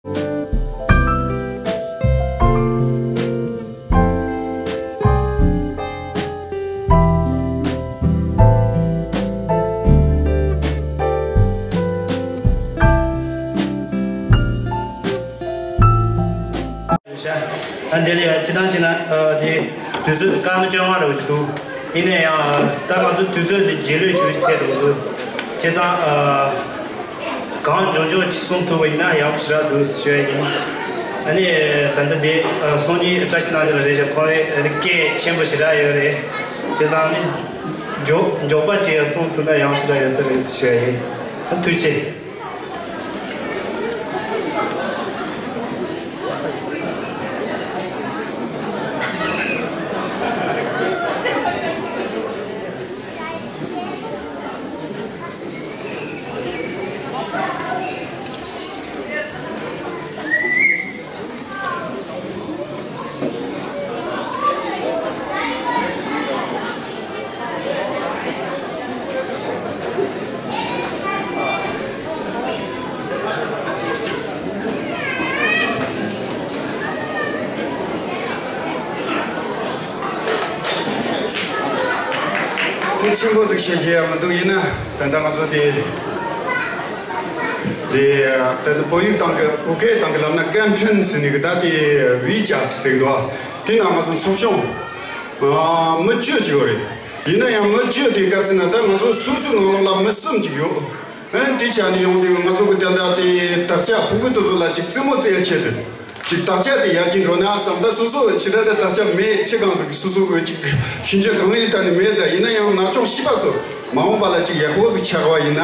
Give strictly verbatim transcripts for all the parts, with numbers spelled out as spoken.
ཨ་འདི་ལ་ཡང་སྤྱི་བཏང་བྱས་ན་ཨ་དེ་དུས་ཚོད་སྐར་མ་བཅོ་ལྔ་རེ་ཅིག་འདུག་ཡིན་ན་ཡང་ད་ང་ཚོ་དུས་ཚོད་འདི་རྗེས་ལུས་ཞུ་ཞིག་ཐེབས་འགྲོ་གི་འདུག་བྱས་ཙང་ཨ་གང་མགྱོགས་མགྱོགས་ཅིག་གསུང་ཐུབ་པ་ཡིན་ན་ཡག་པོ་ཞེ་དྲག་འདུག་ཞུ་ཡ་ཡིན། ཨ་ནི་ད་ལྟ་འདི་ཨ་སང་ཉིན་བཀྲ་ཤིས་སྣང་བ་ལ་རེད་ཤག་ཁོང་རེ་སྐད་ཆེན་པོ་ཞེ་དྲག་ཡོད་རེད། བྱས་ཙང་ཨ་ནི་མགྱོགས་མགྱོགས་པ་ཅིག་གསུང་ཐུབ་ན་ཡག་པོ་ཞེ་དྲག་ཡོད་ས་རེད་ཞུ་ཡ་ཡིན། ཨ་ཐུགས་རྗེ་ཆེ། ཐུགས་ཆེན་པོ་ཟིག་བཤད་ཤེས་ཡ་མི་འདུག་ཡིན་ན་ད་ལྟ་ང་ཚོ་དེ་དེ་ད་ལྟ་བོད་ཡིག་སྟེང་གི་བོད་སྐད་སྟེང་གི་ལབ་ན་སྐད་འཕྲིན་ཟེར་ནི་གི་ད་དེ་ཝི་ཅེཊ་ཟེར་གི་འདུག་དེ་ནང་ང་ཚོ་ཚོགས་ཆུང་ཨ་མི་བཅུ་ཅིག་ཡོད་རེད། ཡིན་ན་ཡང་མི་བཅུ་དེ་ག་རེ་ཟེར་ན་ད་ང་ཚོ་སོ་སོའི་ནང་ལོགས་ལ་མི་གསུམ་ཅིག་ཡོད། ཨ་ནི་དེ་ཆ་ནས་ཡོང་དུས་ང་ཚོ་གི་དེ་འདྲ་དེ་དག་ཆ་ཕྲུ་གུ་དེ་ཚོ་ལ་ཅིག་རྩེད་མོ་རྩེ་ཡ་ཆེད་དུ་ཅིག་དག་ཆ་དེ་ཡར་རྒྱས་འགྲོ་ན་བསམ། ད་སོ་སོ་ཕྱི་དྲ་དེ་དག་ཆ་མེད། ཆེ་གང་ཟིག་སོ་སོ་གི་ཅིག་ཤེས་འཇོན་གང་ཡིན་ད་ནི་མེད། ད་ཡིན་ན་ཡང་ན་ཆུང་བྱིས་པ་ཚོ་མ་འོངས་པ་ལ་ཅིག་ཡག་པོ་ཟིག་ཆགས་པ་ཡིན་ན་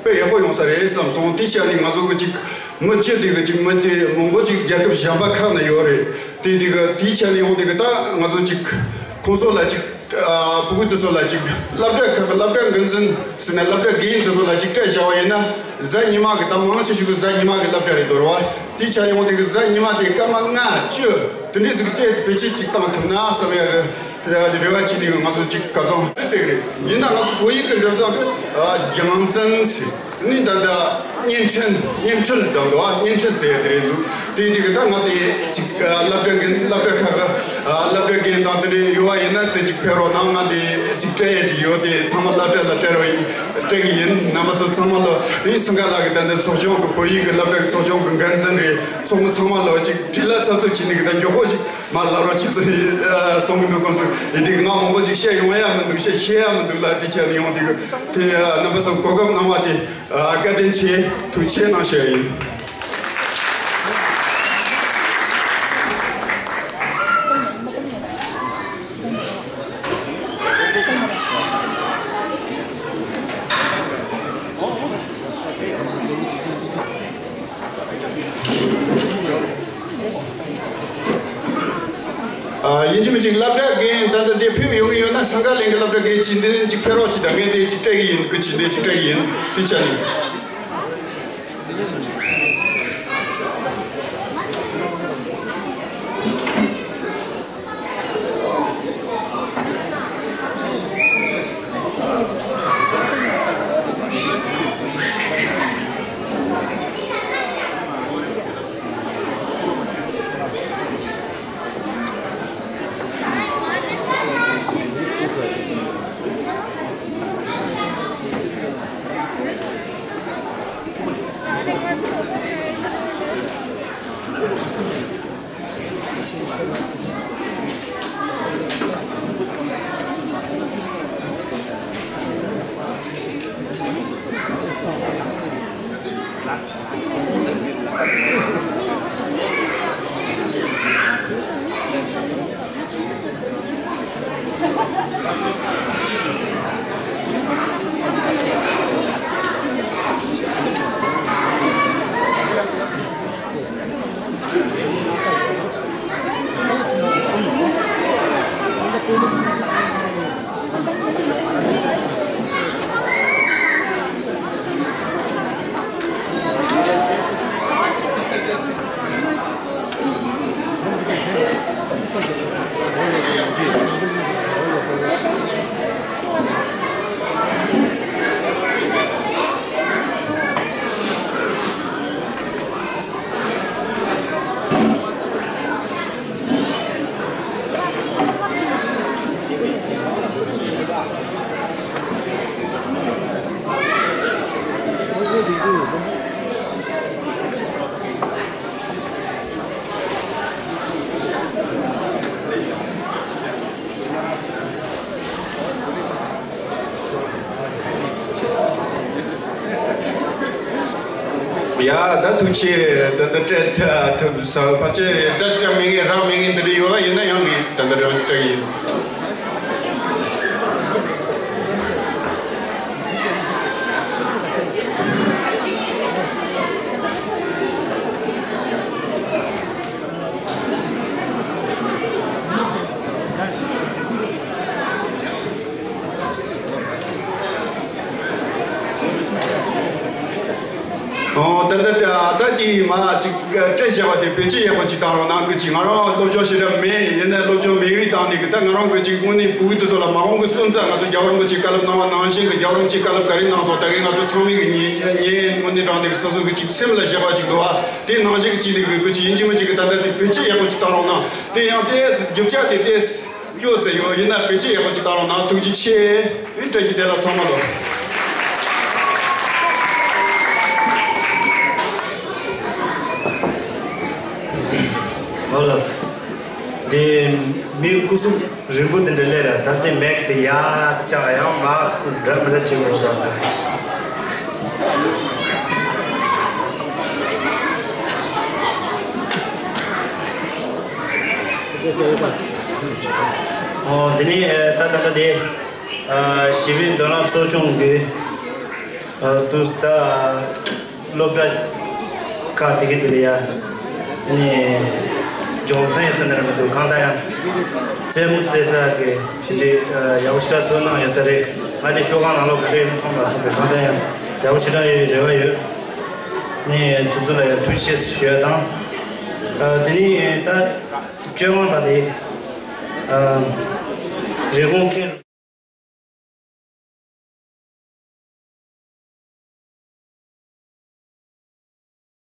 དཔེ་ཡག་པོ་ཡོང་ས་རེད་བསམ་སོང་། དེ་ཆ་ནས་ང་ཚོ་གི་ཅིག་མི་བཅུ་དེ་གི་ཅིག་མི་དེ་མང་པོ་ཅིག་རྒྱལ་ཁབ་གཞན་པ་ཁག་ན་ཡོད་རེད། དེ་དེ་གི་དེ་ཆ་ནས་ཡོང་དེ་གི་ད་ང་ཚོ་ཅིག་ཁོང་ཚོ་ལ་ཅིག་ཨ་ཕྲུ་གུ་དེ་ཚོ་ལ་ཅིག་སློབ་གྲྭ་ཁག་གི་སློབ་གྲྭ་འགན་འཛིན་ཟེར་ནས་སློབ་གྲྭ་འགན་འཛིན་དེ་ཚོ་ལ་ཅིག་སྤྲད་བཞག་པ་ཡིན་ན་གཟའ་ཉི་མ་གི་ད་མང་ཆེ་ཤོས་ཀྱི་གཟའ་ཉི་མ་གི་སློབ་གྲྭ་རེད་འདུག་རེད་བ། དེ་ཆ་ཡོང་དེ་གི་གཟའ་ཉི་མ་དེ་སྐར་མ་ལྔ་བཅུ་དེ་འདྲས་ཟིག་བཙལ་ཏེ་བེད་སྤྱོད་ཅིག་བཏང་ཐུབ་ན་བསམ་ཡ་གི་རེ་བ་བྱས་ནས་ང་ཚོ་ཅིག་ག་ཚོད་རེད་ཟེར་གི་རེད། ཡིན་ན་ང་ཚོ་བོད་ཡིག་གི་འགྲེམས་སྟོན་དེ་རྒྱང་འཛིན་ཟེར། ནི་ད་ལྟ་བརྙན་འཕྲིན་བརྙན་འཕྲིན་འདྲ་འདུག་ཨ་བརྙན་འཕྲིན་ཟེར་ཡ་དེ་རེད་འདུག་དེ་དེ་གི་ད་ང་དེ་ཅིག་ཨ་སློབ་གྲྭ་འགན་སློབ་གྲྭ་ཁག་གི་ཨ་སློབ་གྲྭ་འགན་དང་དེ་འདྲ་ཡོད་པ་ཡིན་ན་དེ་ཅིག་ཕེབས་རོགས་གནང་། ང་དེ་ཅིག་སྤྲད་ཡས་ཅིག་ཡོད། དེ་ཚང་མ་སློབ་གྲྭ་ལ་སྤྲད་རོགས་ཡིན། སྤྲད་གི་ཡིན། རྣམ་པ་ཚོ་ཚང་མ་ལོ་ཡིན། སིང་ག་ལ་གི་ད་ལྟ་ཚོགས་ཆུང་གི་བོད་ཡིག་གི་སློབ་གྲྭ་གི་ཚོགས་ཆུང་གི་འགན་འཛིན་རེད། ཚོགས་མི་ཚང་མ་ལོ་ཅིག་བྲེལ་བ་ཚབ་ཚུབ་བྱས་ནས་གི་ད་མགྱོགས་པོ་ཅིག་མར་ལབ་རོགས་བྱེད་ཚུལ་ཨ་གསུང་གི་འདུག་ཁོང་ཚོ་ཡིན་དེ་གི་ང་མང་པོ་ཅིག་བཤད་ཡོང་ཡ་མི་འདུག་བཤད་ཤེས་ཡ་མི་འདུག་ལ། དེ་བྱས་ནས་ཡོང་དེ་གི་དེ་ཨ་རྣམ་པ་ཚོ་གོ་སྐབས་གནང་བ་དེ། ཨ་བཀའ་དྲིན་ཆེ། ཐུགས་རྗེ་གནང་ཞུ་ཡ་ཡིན། ཨ་ཡིན་གཅིག་མིན་གཅིག་སློབ་གྲྭ་འགན་ད་ལྟ་འདི་ཕེབས་ཡོང་གི་ཡོད་ན་སིང་ག་ལ་གི་སློབ་གྲྭ་འགན་བྱེད་འདི་གཅིག་ཕེབས་རོགས་བྱེད་དང་། ངས་འདི་གཅིག་སྤྲད་གི་ཡིན། གི་བྱེད་འདི་གཅིག་སྤྲད་གི་ཡིན། དེ་ཆ་ནས། ད་ཐུགས་ཆེ། ད་ད་སྤྲད་ཐུབ་ས་ཕལ་ཆེར་སྒྲ་ཅིག་མེད་མཁན་རག་མེད་མཁན་འདི་འདྲ་ཡོད་པ་ཡིན་ན་ཡང་ངས་ད་ད་རང་སྤྲད་ཡིན། ཨོ་ད་ད་ད་ད་ཅིག་མ་ཅིག་སྤྲད་བཞག་པ་དེ་བེད་སྤྱོད་ཡག་པོ་ཅིག་བཏང་རོགས་གནང་གི་ཅིག་ང་རང་སློབ་སྦྱོང་ཞེ་དྲག་མེད། ཡིན་ནའི་སློབ་སྦྱོང་མེད་པའི་སྟེང་ནས་གི་ད་ང་རང་གི་ཅིག་དངོས་གནས་ཕྲུ་གུ་དེ་ཚོ་ལ་མ་འོངས་གི་སོན་རྩ་ང་ཚོ་རྒྱལ་བ་རིན་པོ་ཆེའི་བཀའ་སློབ་གནང་བ་ནང་བཞིན་གི་རྒྱལ་བ་རིན་པོ་ཆེའི་བཀའ་སློབ་ག་རེ་གནང་སོང་། ད་གིན་ང་ཚོ་ཚང་མས་གི་ཉན་ཉན་དངོས་གནས་དྲང་གནས་གི་སོ་སོ་གི་ཅིག་སེམས་ལ་བཞག་པ་ཅིག་འདུག་བ། དེ་ནང་བཞིན་གི་ཅིག་ལས་གི་གི་ཅིག་ཡིན་གཅིག་མིན་གཅིག་གི་ད་ལྟ་དེ་བེད་སྤྱོད་ཡག་པོ་ཅིག་བཏང་རོགས་གནང་། དེ་ཡང་དེ་རྒྱུ་ཆ་དེ་དེ། སྐྱོ་ཙེ་ཡོད་ཡིན་ན་བེད་སྤྱོད་ཡག་པོ་ཅིག་བཏང་རོགས་གནང་། ཐུགས་རྗེ་ཆེ། ཨེ་བཀྲ་ཤིས་བདེ་ལེགས་ཚང་མ་ལོ། ཨོ་ལགས་སོ། དེ་མི་སྐུ་གཟུགས་རིང་པོ་དེ་འདྲ་སླེབས་ར་ད་དེ་མེག་དེ་ཡར་བཅག་ཡང་མར་ཁུག་འདྲ་མི་འདྲ་བྱེད་དགོས་རེད་ད། ཨོ་དེ་ནས་ད་ད་ལྟ་དེ་ཞི་བའི་མདུན་ལམ་གཙོ་སྐྱོང་གི་དུས་ད་སློབ་གྲྭ་ཁག་དེ་གི་དེ་ལ་ཡ་ནས་སྦྱོང་ཚན་ཟེར་ནས་མི་འདུག་གང་ལྟར་ཡང་རྩེད་མོ་རྩེ་ས་གི་དེ་འདྲའི་ཡག་པོ་ཞེ་དྲག་བཟོས་གནང་ཡོད་ས་རེད། ང་དེ་ཤོག་ཁག་ནང་ལོགས་ག་རེ་མཐོང་མ་སོང་གི་གང་ལྟར་ཡང་ཡག་པོ་ཞེ་དྲག་ཡོད་རེ་བ་ཡོད། ནས་དེ་ཚོ་ལ་ཡང་ཐུགས་རྗེ་ཆེ་ཞུ་ཡ་དང་། ཨ་དེ་ནས་ད་བཅོ་ལྔ་པ་དེ་ཨ་རི་ཀོན་མཁན།